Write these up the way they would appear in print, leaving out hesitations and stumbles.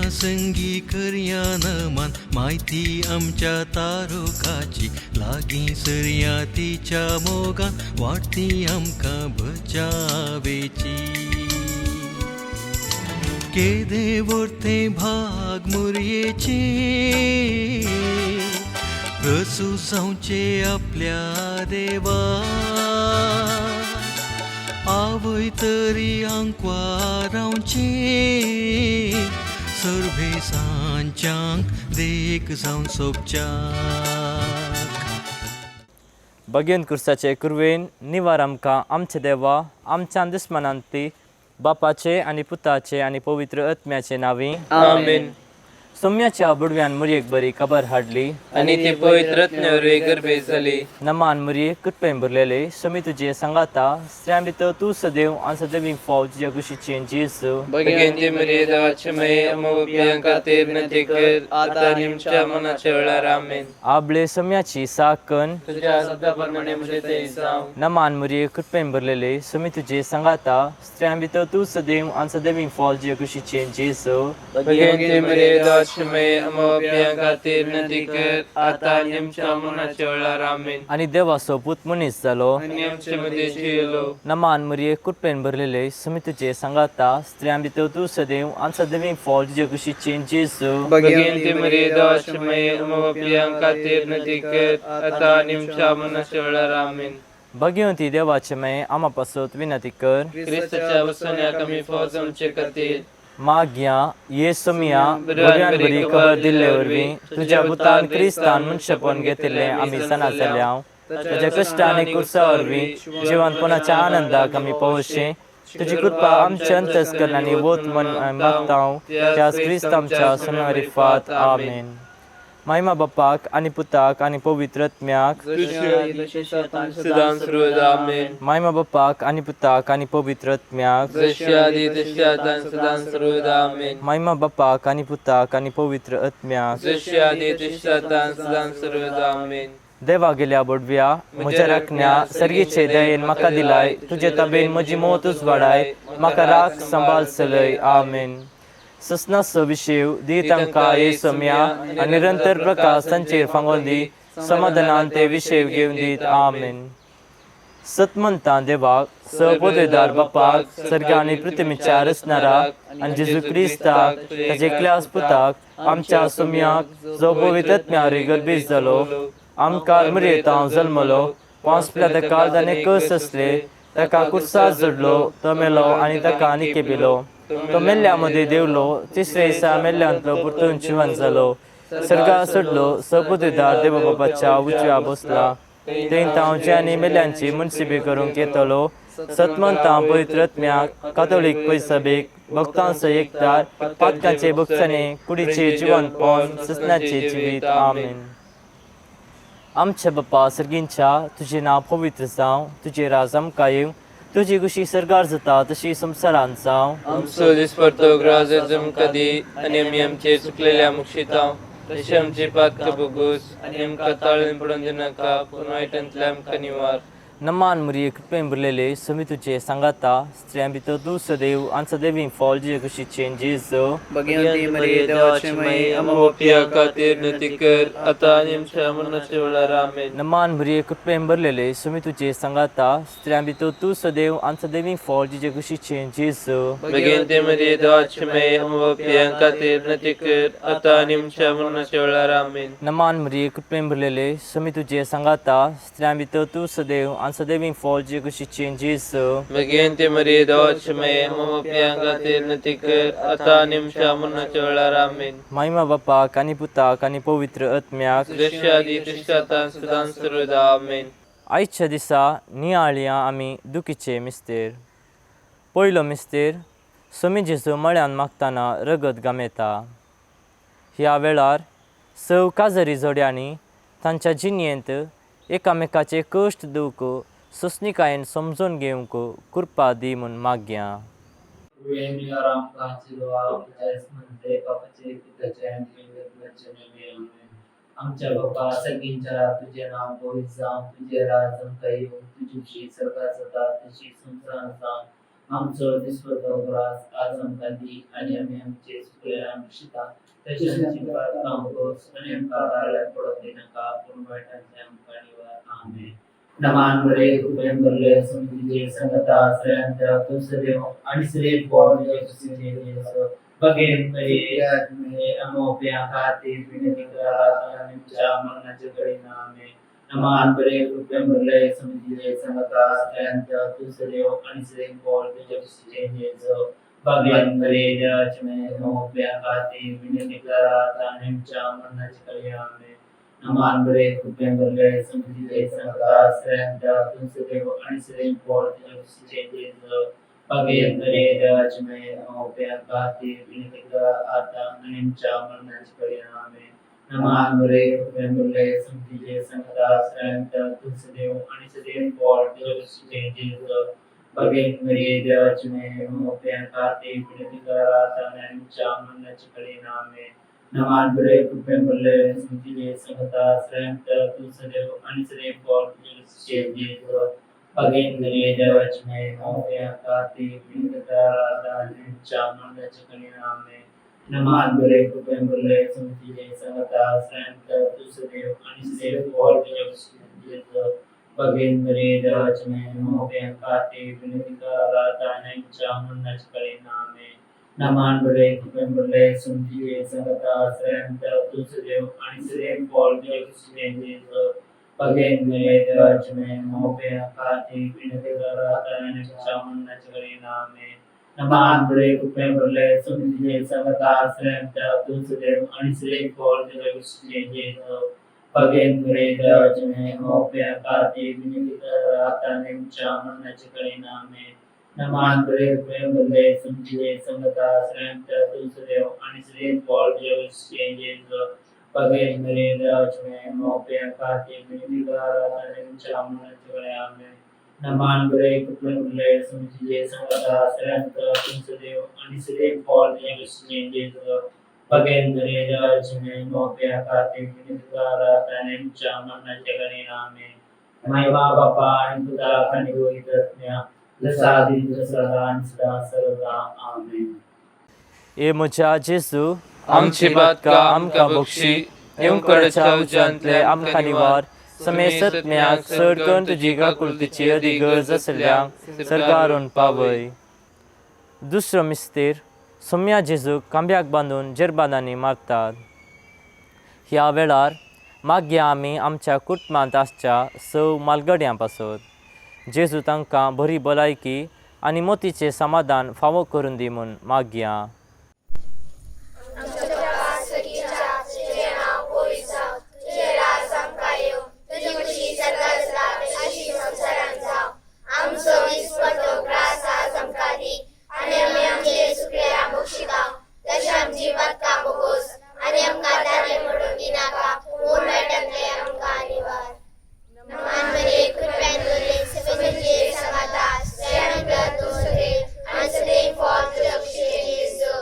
तिच्या संगी करया नमान म्हायती आमच्या तारुकाची लागीं सरया तिच्या मोगान वाडती आमकां बचावेची. केदे वर्ते भाग मुरयेचे प्रसू जावचे आपल्या देवा आवय तरी आंकवार रावचे सर्वेसांच्यांक देख जावन सोबच्याक. बगेन कुर्साचे कुरवेन निवार आमकां आमचे देवा आमच्या दुस्मनांत ती बापाचे आनी पुताचे आनी पवित्र आत्म्याचे नांवी. आमेन. सोम्याच्या बुडव्यान मुरयेक बरी खबर हाडली आनी ती पवित्र आत्म्या गर्भे जाली. नमान मुरये कृपेन भरलेले समी तुजे सांगाता स्त्रियां भितर तूं सदैव आनी सदैव फाव तुज्या कुशीचे जेजू. भगवंती मरिये देवाचे माये आम्हा पाप्यां खातीर विनंती कर आता आनी आमच्या मनाच्या वेळार. आमेन. आबळे सोम्याची साकन तुझ्या शब्दाप्रमाणे म्हजे ते जावं. नमान मुरये कृपेन भरलेले समी तुजे सांगाता स्त्रियां भितर तूं सदैव आनी सदैव फाव तुज्या कुशीचे जेजू. भगवंती मरिये देवाचे माये आम्हा पाप्यां खातीर विनंती कर आता आनी आमच्या मनाच्या वेळार. आमेन. आनी देवाचो पूत मनीस जालो आनी आमचे मदें जियेलो. नमान मुरये कृपेन भरलेले समी तुजे सांगाता स्त्रियां भितर तूं सदैव आनी सदैव फाव तुज्या कुशीचे जेजू. भगवंती मरिये देवाचे माये आम्हा पाप्यां खातीर विनंती कर आता आनी आमच्या मनाच्या वेळार. आमेन. भगवंती देवाचे माये आमा पासत विनंती कर. क्रिस्ताच्या वसण्याक आमी फौज आमचे खातीर. माग्या ये सोमिया बऱ्यान बरी खबर दिल्ले वरवीं तुज्या पुतान क्रिस्तान मनशेपण घेतिल्लें आमी सणा जाल्या ताच्या कश्ट आनी कुर्सा वरवीं जिवनपणाच्या आनंदाक आमी पावशें तुजी कृपा आमच्या अंतस्करणांनी वत मन मागता त्याच क्रिस्त आमच्या सोनारिफात. आमेन. मायमा बापाक आनी पुताक आनी पवित्र आत्म्याक. सदां सर्वदा. आमेन. मायमा बापाक आनी पुताक आनी पवित्र आत्म्याक. जशी आदी तशी आतां सदां सर्वदा. आमेन. मायमा बापाक आनी पुताक आनी पवित्र आत्म्याक. जशी आदी तशी आतां सदां सर्वदा. आमेन. देवा गेल्या बोडव्या म्हज्या राखण्या सर्गीचे दयेन म्हाका दिलाय तुजे तबेन म्हजी मोत उजवाडाय म्हाका राख सांबाळ चलय. आमेन. ससनाचो विशेव दी तांकां ये सम्या आनी निरंतर प्रकाश तांचेर फांगोन दी समाधानान ते विशेव घेवन दीत. आमेन. सतमंता देवाक सपदेदार बापाक सर्ग आनी पृथ्वीच्या रचणाराक आनी जेजू क्रिस्ताक ताचे एकल्याच पुताक आमच्या सुम्याक जो पवित्र आत्म्या गर्भीत जालो आमकां मुरयेतांव जल्मलो पांच ताका ताणें कस आसले ताका कुर्सार जडलो तो मेलो आनी ताका निके पिलो तो मेल्ल्या मदें देंवलो तिसरे दिसा मेल्ल्यांतलो परतून जिवन जालो सर्गार चडलो सपदेदार देवा बाबाच्या उजव्या बसला थंय तांवचे आनी मेल्यांची मुनसिबी करूंक येतलो. सतमंतां पवित्र आत्म्याक कातोलीक पयसबेक भक्तांचो एकदार पातकांचे भक्तांनी कुडीचे जिवनपण ससनाचे जिवीत. आमेन. आमच्या बापा सर्गींच्या तुजें नांव पवित्र जावं तुजें राज आमकां येवं तुजी खुशी सर्गार जाता तशी संवसारांत जावं. आमचो दिसपडतो ग्रास आमकां दी आनी आमी आमचे चुकलेल्या मुक्षितां तशी आमची पातकां भोगूस आनी आमकां ताळून पडून दिनाका पूण वायटांतल्या आमकां निवार. नमान मुरये कृपेन भरलेले समी तुजे सांगाता स्त्रियां भितर तूं सदैव आनी सदैव फॉल तुजे कुशीचें जेजू. भगवंती मरिये देवाचे माये आम्हा पाप्यां खातीर विनंती कर आता आनी आमच्या मरणाच्या वेळार. आमेन. नमान मुरये कृपेन भरलेले समी तुजे सांगाता स्त्रियां भितर तूं सदैव आनी सदैव फॉल तुजे कुशीचें जेजू. भगवंती मरिये देवाचे माये आम्हा पाप्यां खातीर विनंती कर आता आनी आमच्या मरणाच्या वेळार. आमेन. नमान मुरये कृपेन भरलेले समी तुजे सांगाता स्त्रियां भितर तूं सदैव आनी सदैव फॉल तुजे कुशीचें जेजू. भगवंती मरिये देवाचे माये आम्हा पाप्यां खातीर विनंती कर आता आनी आमच्या मरणाच्या वेळार. आमेन. मायमा बापाक आनी पुताक आनी पवित्र आत्म्याक. जशी आदी तशी आतां सदां सर्वदा. आमेन. आयच्या दिसा नियाळया आमी दुखीचे मिस्तेर. पयलो मिस्तेर सोमी जेजू मळ्यान मागतना रगत गामेता. ह्या वेळार सव काजरी जोड्यांनी तांच्या जिणेंत एकामेकाचे कश्ट दुख सोंसणीकायेन समजून घेवंक कृपा दी म्हूण मागया. आमच्या बापा सर्गींच्या तुजें नांव पवित्र जावं तुजें राज आमकां येवं तुजी खुशी सर्गात जाता तशी संवसारांत जावं. आमचो दिसपटो ग्रास आज आमकां दी आनी आमी आमचे चुकलेल्या मुक्षिता तशें आमची पातकां भोगोस आनी आमकां ताळ्यात पडोवंक दिनाका पूण वायटांतले आमकां निवार. आमेन. नमान बरे कृपेन भरले समजिले संगता स्त्रियांच्या तूं सदैव आणि स्त्री पोट तुझ्या बघेन मरिये अमोप्या खातीर विनंती करा आमच्या मरणाच्या घडीना. आमेन. नमान बरे कृपेन भरले समजिले संगता स्त्रियांच्या तूं सदैव आणि स्त्री पोट तुझ्या बघेन मरिये अमोप्या खातीर विनंती करा आमच्या मरणाच्या घडीना. आमेन. नमान बरे कृपेन भरले समजिले संगता स्त्रियांच्या तूं सदैव आणि स्त्री पोट तुझ्या बघेन मरिये अमोप्या खातीर विनंती करा आता आणि आमच्या मरणाच्या घडीना. आमेन. नमान बरे कृपेन भरले समजिले संगता स्त्रियांच्या तूं सदैव आणि सदैव पोट तुझ्या बघेन मरिये अमोप्या खातीर विनंती करा आता आणि आमच्या मरणाच्या घडीना. आमेन. नमान बरे कृपेन भरले समजिले संगता स्त्रियांच्या तूं सदैव आणि सदैव पोट तुझ्या बघेन मरिये अमोप्या खातीर विनंती करा आता आणि आमच्या मरणाच्या घडीना. आमेन. नमान बरे कृपेन भरले समजिले संगता स्त्रियांच्या तूं सदैव आणि सदैव पोट तुझ्या बघेन मरिये अमोप्या खातीर विनंती करा आता आणि आमच्या मरणाच्या घडीना. आमेन. नमान बरे कृपेन भरले समजिले संगता स्त्रियांच्या तूं सदैव आणि सदैव पोट तुझ्या बघेन मरिये अमोप्या खातीर विनंती करा आता आणि आमच्या मरणाच्या घडीना. आमेन. नमान बरे कृपेन भरले समजिले संगता स्त्रियांच्या तूं सदैव आणि सदैव पोट तुझ्या बघेन मरिये अमोप्या खातीर विनंती करा आता आणि आमच्या मरणाच्या घडीना. आमेन. नमान बरे कृपेन भरले समजिले संगता स्त्रियांच्या तूं सदैव आणि सदैव पोट तुझ्या बघेन मरिये अमोप्या खातीर विनंती करा आता आणि आमच्या मरणाच्या घडीना. आमेन. नमान बरे कृपेन भरले समजिले संगता स्त्रियांच्या तूं सदैव आणि सदैव पोट तुझ्या बघेन मरिये अमोप्या खातीर विनंती करा आता आणि आमच्या मरणाच्या घडीना. आमेन. महिमा बापा आणि पुत्रा आणि पवित्र आत्म्या, जसा आधी तसा सदा आणि सदा सर्वदा. आमेन. ए म्हज्या जेजू, आमची पातकां आमकां बक्षी, येवकडच्या उज्यांतले आमकां निवार. समेसत्म्याक चड करून तुजी काकुळतीची अदी गरज आसल्या सरकारून पावय. दुसरो मिस्तेर. सोम्या जेजूक खांब्याक बांदून जेरबांदांनी मारतात. ह्या वेळार मागया आमी आमच्या कुटुंबांत आसच्या सव मालगड्यां पासत जेजू तांकां बरी भलायकी आनी मोतीचें समाधान फावो करून दी म्हूण मागया. तुझें नांव पवित्र जावं, तुजें राज आमकां येवं, तुजी खुशी सर्गात जाता तशी संवसारांत जावं. आमचो दिसपटो ग्रास आज आमकां दी आनी आमी आमचे चुकलेल्या बक्षिता तशें आमची पातकां भोगोस आनी आमकां ताणें मोडून दिनाका, पूण वायटांतले आमकां निवार. मान मरिये, कृपेन भरले, सगळींचेर सांगाता, स्त्रियांत तूं सदैव आनी सदैव फळ तुज्या कुशीचें जेजू.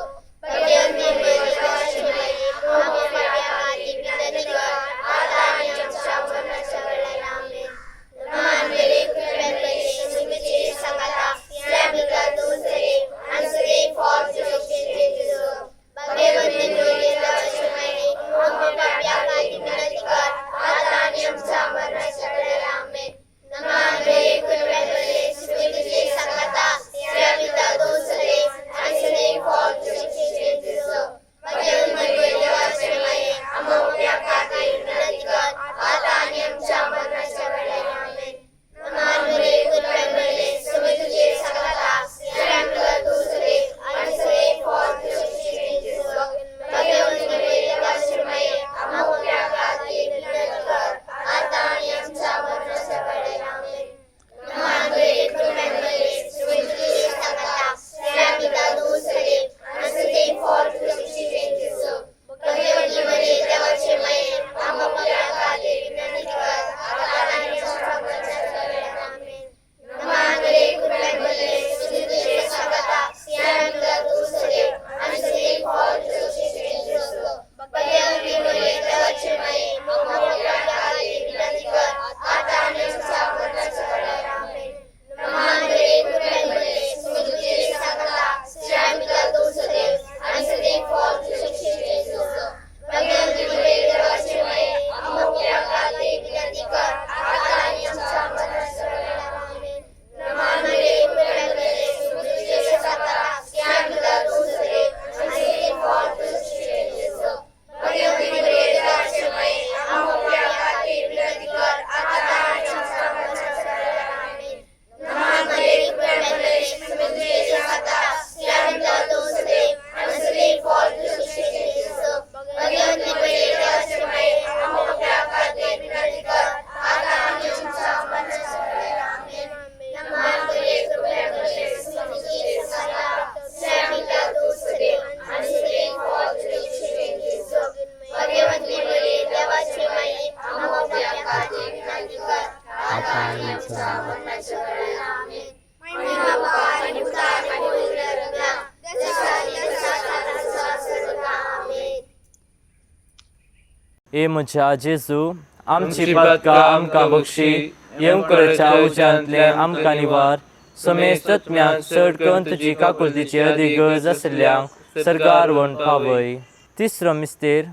ए म्हज्या जेजू, आमची पातकां आमकां बक्षी, येवकळच्या उज्यांतले आमकां निवार, समेस्त आत्म्याक चड करून तुजी काकुळतीची अदीक गरज आशिल्ल्यांक सरकार वण पावय. तिसरो मिस्तेर,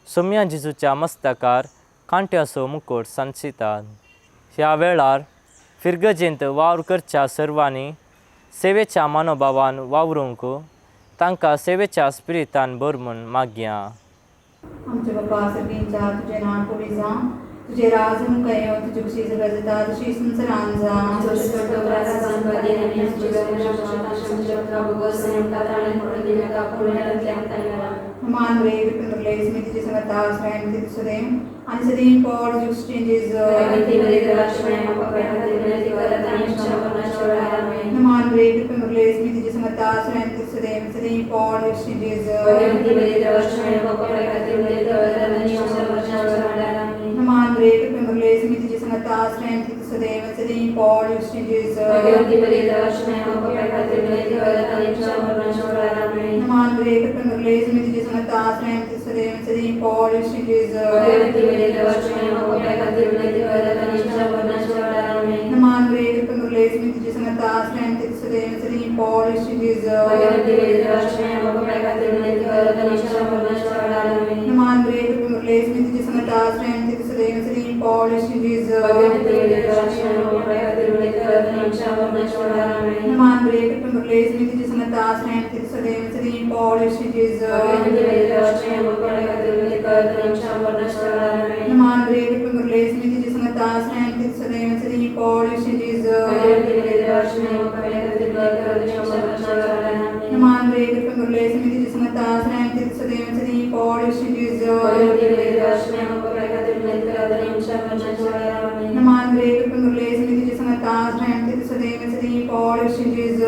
सोम्या जेजूच्या मस्तकार कांट्याचो मुकोट सांचितात. ह्या वेळार फिरगजेंत वावर करच्या सर्वांनी सेवेच्या मनोभावान वावरूंक तांकां सेवेच्या स्पिरितान भर म्हूण मागया. आमच्या बापा सर्गींच्या, तुजें नांव पवित्र जावं, तुजें राज आमकां येवं, तुजी खुशी सर्गां जाता तशी संवसारांत जावं. मान रे कृपेन स्मितीचे संगता स्वयं सदैव आणि सदैव पॉड एक्सचेंजेस. मान रे कृपेन स्मितीचे संगता स्वयं सदैव सदैव पॉड एक्सचेंजेस. मान रे कृपेन स्मितीचे संगता स्वयं सदैव सदैव पॉड एक्सचेंजेस. मान रे कृपेन स्मितीचे संगता स्वयं सदैव सदैव पॉड एक्सचेंजेस. मान रे कृपेन स्मितीचे संगता स्वयं सदैव सदैव पॉड एक्सचेंजेस. मान रे कृपेन स्मितीचे संगता स्वयं सदैव सदैव पॉड एक्सचेंजेस. मान रे कृपेन स्मितीचे संगता स्वयं सदैव सदैव पॉड एक्सचेंजेस. मान रे कृपेन स्मितीचे संगता स्वयं सदैव सदैव पॉड एक्सचेंजेस. मान रे कृपेन स्मितीचे संगता स्वयं सदैव सदैव पॉड एक्सचेंजेस. मान रे कृपेन स्मितीचे संगता स्वयं सदैव सदैव पॉड एक्सचेंजेस.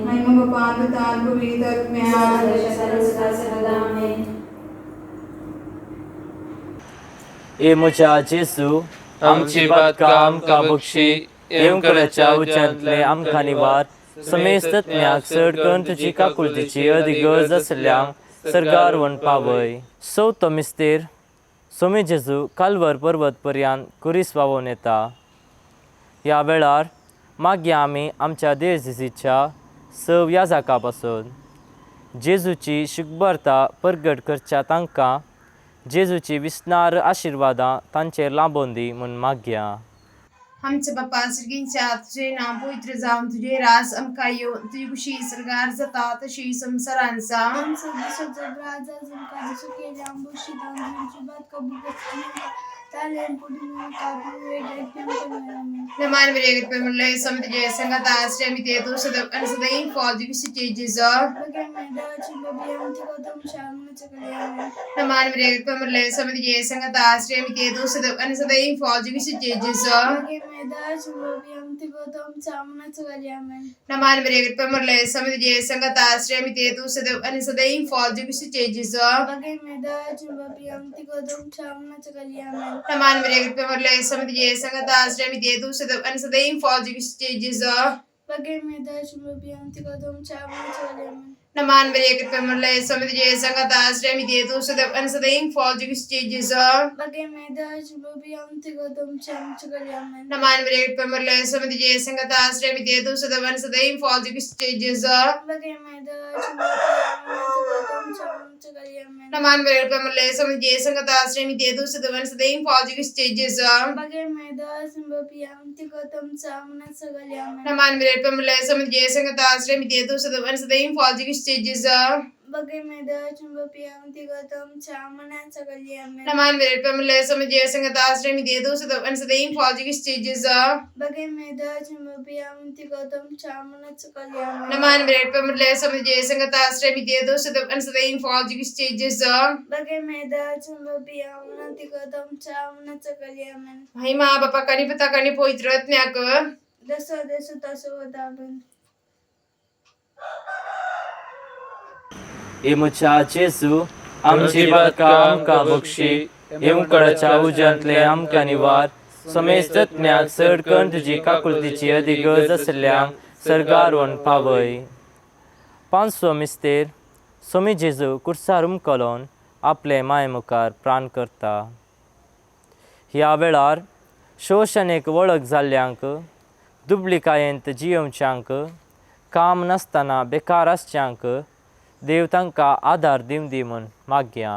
महिमा बापा पिता पवित्र आत्म्या. ए म्हज्या जेजू, आमची पातकां आमकां बक्षी, येवकळच्या उज्यांतले आमकां निवार, समेस्त आत्म्याक चड करून तुजी काकुळतीची अदीक गरज आशिल्ल्यांक सर्गार वण पावय. चवथो मिस्तेर, सोमी जेजू कालवर पर्वत पर्यंत कुरीस वावोवन येता. ह्या वेळार मागीर आमी आमच्या देव जेजूच्या सव याजाका पासून जेजूची शुकबरता परगट करच्या तांकां जेजूची विस्नार आशिर्वादां तांचेर लांबोवन दी म्हूण मागया. आमच्या बापा सर्गींच्या, तुजें नांव पवित्र जावं, तुजें राज आमकां येवं, तुजी खुशी सर्गार जाता तशी संवसारांत जावं. आमचो दिसाचो राज आमकां जसो केल्या आमकां आमची बात कबूल तालें नमान मरिया समिति संगता श्रेमिते सदैव नमान मरिया समिति संगता श्रेमिते सदैव नमान मरिया समिति संगता श्रेमिते सदैव नमान मरिया समिति संगता श्रेमिते सदैव नमान मरिया समिति संगता श्रेमिते सदैव नमान मरिया समिति संगता श्रेमिते सदैव नमान मरिया समिति संगता श्रेमिते सदैव नमान मरिया समिति संगता श्रेमिते सदैव नमान मरिया समिति संगता श्रेमिते सदैव नमान मरिया समिति संगता श्रेमिते सदैव महिमा बापा कनी पिता कनी पवित्र आत्म्याक. ए म्हज्या जेजू, आमची पातकां आमकां बक्षी, येवकळच्या उज्यांतले आमकां निवार, समेस्त आत्म्याक चड करून तुजी काकुळतीची अदीक गरज आशिल्ल्यांक सर्गार वण पावय. पांचवो मिस्तेर, सोमी जेजू कुर्सार उमकलोन आपले माये मुखार प्राण करता. ह्या वेळार शोशणेक वळख जाल्ल्यांक, दुबलिकायेंत जियोवच्यांक, काम नासतना बेकार आसच्यांक देव तांकां आदार दिवं दी म्हूण मागया.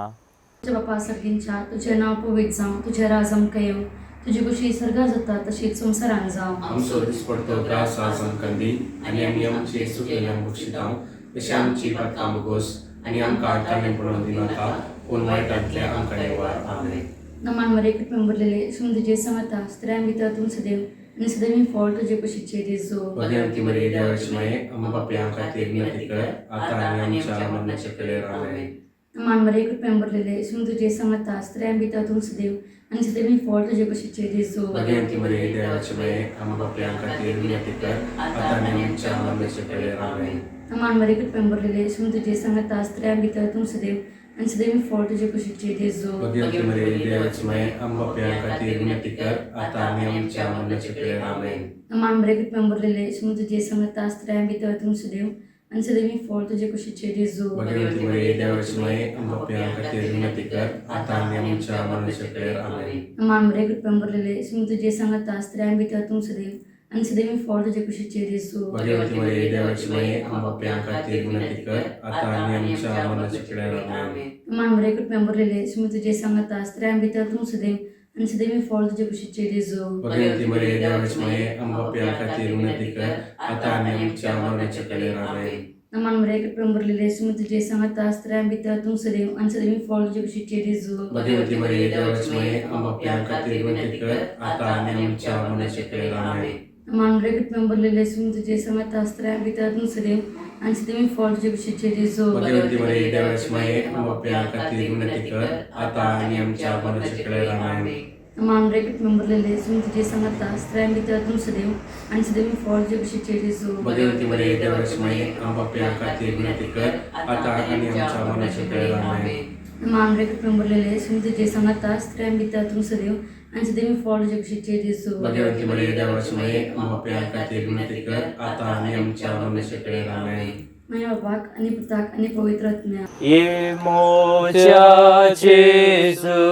तुझ्या बापा सर्गींच्या तुझें नांव पवित्र जावं, तुजें राज आमकां येवं, तुजी खुशी सर्गार जाता तशीच संवसारान जावं. आमचो दिसपडतो ग्रास आज आमकां दी आनी आमी आमचे चुकलेल्यांक बक्षितांव तशें आमची पातकां बोगोस आनी आमकां ताणें पडोवन दिनाका पूण वायटांतल्या आमकां निवार. आमेन. नमान मरे कृपेन भरलेले सुन तुजे समता, स्त्रियां भितर तूं सदैव आनी सदैव फळ तुजे कुशीचे जेजू. भगवंती मरिये देवाची माये, आम्हा पापयां खातीर विनंती कर आता आनी आमच्या मरणाच्या वेळेर. आमेन. नमान मरे कृपेन भरलेले सुन तुजे समता, स्त्रियां भितर तूं सदैव आनी सदैव फळ तुजे कुशीचे जेजू. भगवंती मरिये देवाची माये, आम्हा पापयां खातीर विनंती कर आता आनी आमच्या मरणाच्या वेळेर. आमेन. नमान मरे कृपेन भरलेले सुन तुजे सांगाता, स्त्रियां भितर तूं सदैव आनी सदैव फळ तुजे कुशीचे जेजू. भगवंती मरिये देवाची माये, आम्हा पापयां खातीर विनंती कर आता आनी आमच्या मरणाच्या वेळेर. आमेन. नमान मरे कृपेन भरलेले सुन तुजे सांगाता, स्त्रियां भितर तूं सदैव आनी सदैव फळ तुजे कुशीचे जेजू. भगवंती मरिये देवाची माये, आम्हा पापयां खातीर विनंती कर आता आनी आमच्या मरणाच्या वेळेर. आमेन. नमान मरे कृपेन भरलेले सुन तुजे सांगाता, स्त्रियां भितर तूं सदैव आनी सदैव फळ तुजे कुशीचे जेजू. भगवंती मरिये देवाची माये, आम्हा पापयां खातीर विनंती कर आता आनी आमच्या मरणाच्या वेळेर. आमेन. नमान मरे कृपेन भरलेले सुन तुजे सांगाता, स्त्रियां भितर तूं सदैव आनी सदैव फळ तुजे कुशीचे जेजू. भगवंती मरिये देवाची माये, आम्हा पापयां खातीर विनंती कर आता आनी आमच्या मरणाच्या वेळेर. आमेन. नमान मरे कृपेन भरलेले सुन तुजे सांगाता, स्त्रियां भितर तूं सदैव आनी सदैव फळ तुजे कुशीचे जेजू. भगवंती मरिये देवाची माये, आम्हा पापयां खातीर विनंती कर आता आनी आमच्या मरणाच्या वेळेर. आमेन. नमान मरे कृपेन भरलेले सुन तुजे सांगाता, स्त्रियां भितर तूं सदैव आनी सदैव फळ तुजे कुशीचे जेजू. भगवंती मरिये देवाची माये, आम्हा पापयां खातीर विनंती कर आता आनी आमच्या मरणाच्या वेळेर. आमेन. नमान मरे कृपेन भरलेले सुन तुजे सांगाता, स्त्रियां भितर तूं सदैव आनी सदैव फळ तुजे कुशीचे जेजू. भगवंती मरिये देवाची माये, आम्हा पापयां खातीर विनंती कर आता आनी आमच्या मरणाच्या वेळेर. आमेन. नमान मरे कृपेन भरलेले सुन तुजे सांगाता, स्त्रियां भितर तूं सदैव आनी सदैव फळ तुजे कुशीचे जेजू. भगवंती मरिये देवाची माये, आम्हा पापयां खातीर विनंती कर आता आनी आमच्या मरणाच्या वेळेर. आमेन. माझ्या बापाक आनी पुताक आनी पवित्र आत्म्याक. ये मोच्या जेजू,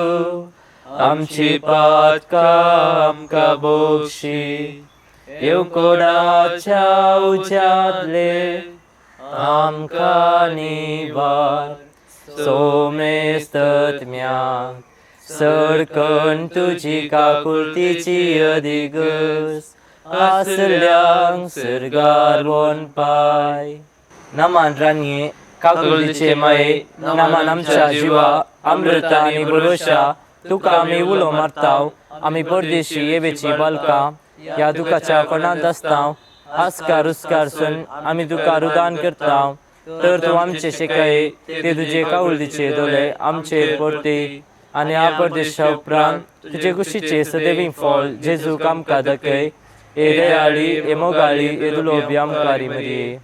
आमची पातकां आमकां बक्षी, येवकोडाच्या उज्यांतले आमकां निवार, सोमेस्तत्म्या सरकण तुजी काकुळतीची अदिगस आसल्यांक सर्गार वनपाय. नमान रानये काकुळतीचे माये, नमान आमच्या जिवा अमृता आनी भरोशा, तुका आमी उलो मारताव. आमी परदेशी येवेची बालकां ह्या दुखाच्या कोणांत आसताव, आस्कार उस्कारसून आमी तुका रुदान करताव. तर तूं आमचे शिकाय ते तुजे काकुळतीचे दोळे आमचेर परती आनी ह्या परदेशा उपरांत तुजे कुशीचे सदैवी फळ जेजूक आमकां दाखय. ए दयाळी, ए मोगाळी, ए दुलोबी आमकारी मरिये,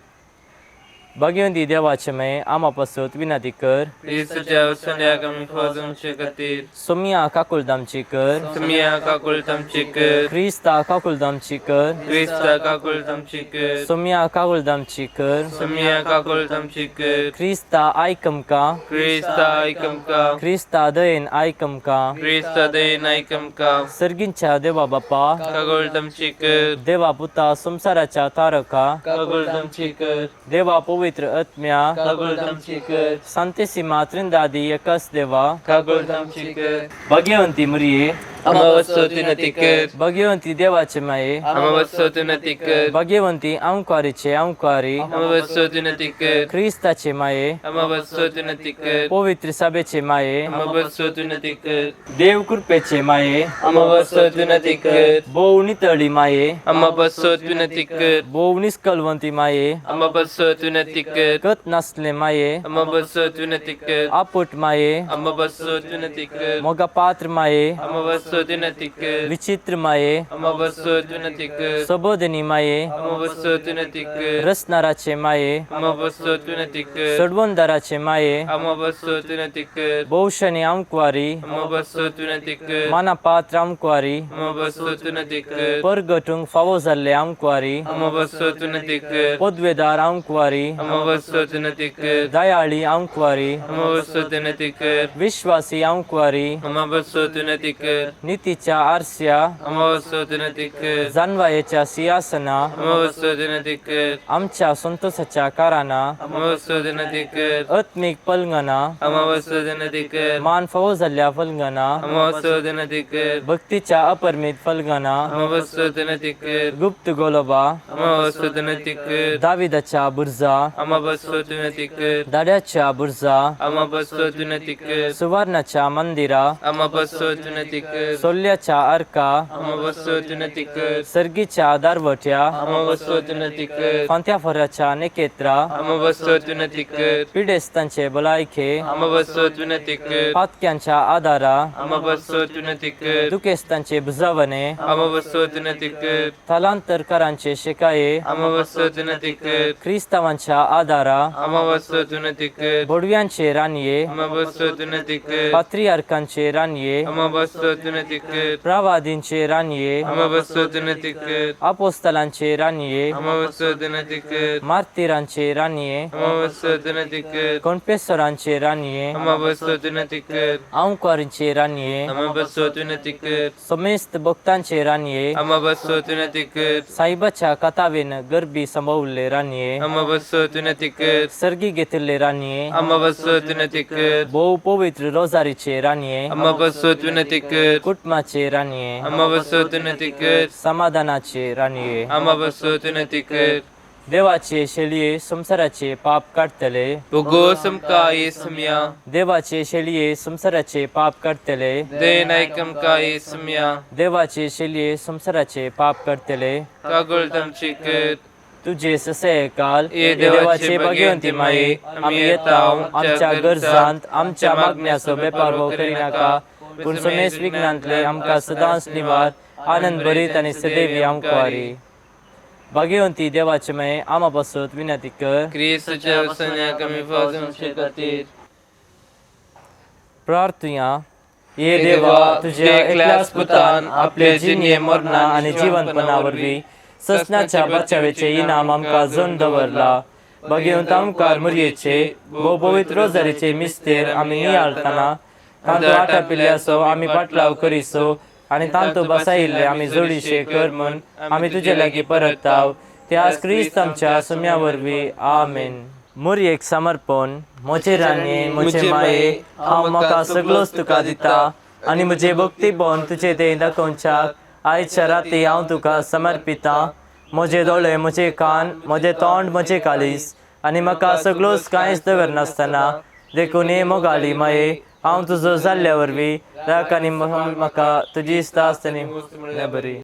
भाग्यवंती देवाचे माये, आमा पासत विनंती कर. क्रिस्तुच्या उत्संड्याक आमी फौजांचे खातीर. सोमिया काकुळदामची कर. सोमिया काकुळतामची कर. क्रिस्ता काकुळदामची कर. क्रिस्ता काकुळतामची कर. सोमिया काकुळदामची कर. सोमिया काकुळतामची कर. क्रिस्ता आयक आमकां. क्रिस्ता आयक आमकां. क्रिस्ता दयेन आयक आमकां. क्रिस्ता दयेन आयक आमकां. सर्गींच्या देवा बापा काकुळतामची कर. देवा पुता संवसाराच्या तारका काकुळतामची कर. देवा पवित्र आत्म्या काकुळतामची कर. सांतेसीमा त्रिंदादी एकच देवा काकुळतामची कर. भाग्यवंती मरिये आम्हा वसो विनंती कर. भाग्यवंती देवाचे माये आम्हा वसो विनंती कर. भाग्यवंती आंकवारीचे आंकवारी आम्हा वसो विनंती कर. क्रिस्ताचे माये आम्हा वसो विनंती कर. पवित्र सभेचे माये आम्हा वसो विनंती कर. देव कृपेचे माये आम्हा वसो विनंती कर. भोव नितळी माये आम्हा वसो विनंती कर. भोव निष्कलवंती माये आम्हा वसो विनंती कर. कत नासले माये आम्हा वसो विनंती कर. आपुट माये आम्हा वसो विनंती कर. मोगा पात्र माये आम्हा वसो बसोत विनंती कर. विचित्र माये, आमा बसोत विनंती कर. सबोधनी माये, आमा बसोत विनंती कर. रसनाराचे माये, आमा बसोत विनंती कर. सोडवणदाराचे माये, आमा बसोत विनंती कर. भोवशनी आमकुवारी, आमा बसोत विनंती कर. मानापात्र आमकुवारी, आमा बसोत विनंती कर. परगटूंक फावो जाल्ले आमकुवारी, आमा बसोत विनंती कर. पदवेदार आमकुवारी, आमा बसोत विनंती कर. दयाळी आमकुवारी, आमा बसोत विनंती कर. विश्वासी आमकुवारी, आमा बसोत विनंती कर. नितीच्या आरस्या, आमा बसोत विनंती कर. जानवायेच्या सिंहासना, आमा बसोत विनंती कर. आमच्या संतोषाच्या कारणां, आमा बसोत विनंती कर. आत्मीक पलंगना, आमा बसोत विनंती कर. मान फावो जाल्ल्या फलंगना, आमा बसोत विनंती कर. भक्तीच्या अपरमीत फलंगना, आमा बसोत विनंती कर. गुप्त गोलोबा, आमा बसोत विनंती कर. दाविदाच्या बुर्जा, आमा बसोत विनंती कर. दाड्याच्या बुर्जा, आमा बसोत विनंती कर. सुवर्णाच्या मंदिरा, आमा बसोत विनंती कर. सोल्याच्या अर्का, आमा बसोत विनंती कर. सर्गीच्या दारवट्या, आमा बसोत विनंती कर. फांत्या फोराच्या नेकेत्रा, आमा बसोत विनंती कर. पिडेस्तांचे भलायके, आमा बसोत विनंती कर. पातक्यांच्या आदारा, आमा बसोत विनंती कर. दुखेस्तांचे भुजावणे, आमा बसोत विनंती कर. थलांतरकारांचे शेकाये, आमा बसोत विनंती कर. क्रिस्तावांच्या आदारा, आमा बसोत विनंती कर. बोडव्यांचे रानये, आमा बसोत विनंती कर. पात्रियार्कांचे रानये, आमा बसोत विनंती कर. प्रवादींचे रानये, आमा बसोत विनंती कर. अपोस्तलांचे रानये, आमा बसोत विनंती कर. मार्तीरांचे रानये, आमा बसोत विनंती कर. कोणपेसरांचे रानये, आमा बसोत विनंती कर. आंवकारींचे रानये, आमा बसोत विनंती कर. समेस्त भक्तांचे रानये, आमा बसोत विनंती कर. साईबाच्या कथावेन गरबी संभवले रानये, आमा बसोत विनंती कर. सर्गी घेतिल्ले रानये, आमा बसोत विनंती कर. भोव पवित्र रोजारीचे रानये, आमा बसोत विनंती कर. कुटुंबाचे रानये, आमा बसोत विनंती कर. समाधानाचे रानये, आमा बसोत विनंती कर. देवाचे शेळये संसाराचे पाप काडटले, भोगोस आमकां येसम्या. देवाचे शेळये संसाराचे पाप काडटले, दयेन आयक आमकां येसम्या. देवाचे शेळये संसाराचे पाप काडटले, कागोळ आमची कर. तुझे ससे काल ये देवाचे भाग्यवंती माये, आमी येता आमच्या गरजांत आमच्या मागण्याचो बेपारवो करिनाका, पूण समेस विघ्नांतले आमकां सदांच निवार, आनंद भरीत आनी सदैवी आमकुवारी. भाग्यवंती देवाचे माये, आमा पासत विनंती कर. क्रिस्ताच्या वसण्याक आमी फावो जावचे खातीर. प्रार्थुया. ये देवा, तुझ्या एकल्याच पुतान आपले जिणे मरणा आनी जिवनपणा वरवीं ससनाच्या बचावेचे इनाम आमकां जण दवरला. भाग्यवंत आमकार मुरयेचे भोव पवित्र रोजारीचे मिस्तेर आमी नियाळतना तांतू आटापिल्ले असो आमी पाटलाव करिसो आनी तांतू बसायिल्ले आमी जोडीशे कर म्हूण आमी तुजे लागीं परताव, त्यास क्रिस्त आमच्या सुम्या वरवीं. आमेन. मुरयेक समर्पण. म्हजे रानये, म्हजे माये, हांव म्हाका सगळोच तुका दिता आनी म्हजे भक्तीपण तुजे तें दाखोवच्याक आयच्या राती हांव तुका समर्पिता. म्हजे दोळे, म्हजे कान, म्हजें तोंड, म्हजें काळीज आनी म्हाका सगळोच कांयच दवरनासतना, देखून हे मोगाली माये, हांव तुजो जाल्ल्या वरवीं राख आनी म्हाका तुजी दास आनी बरी.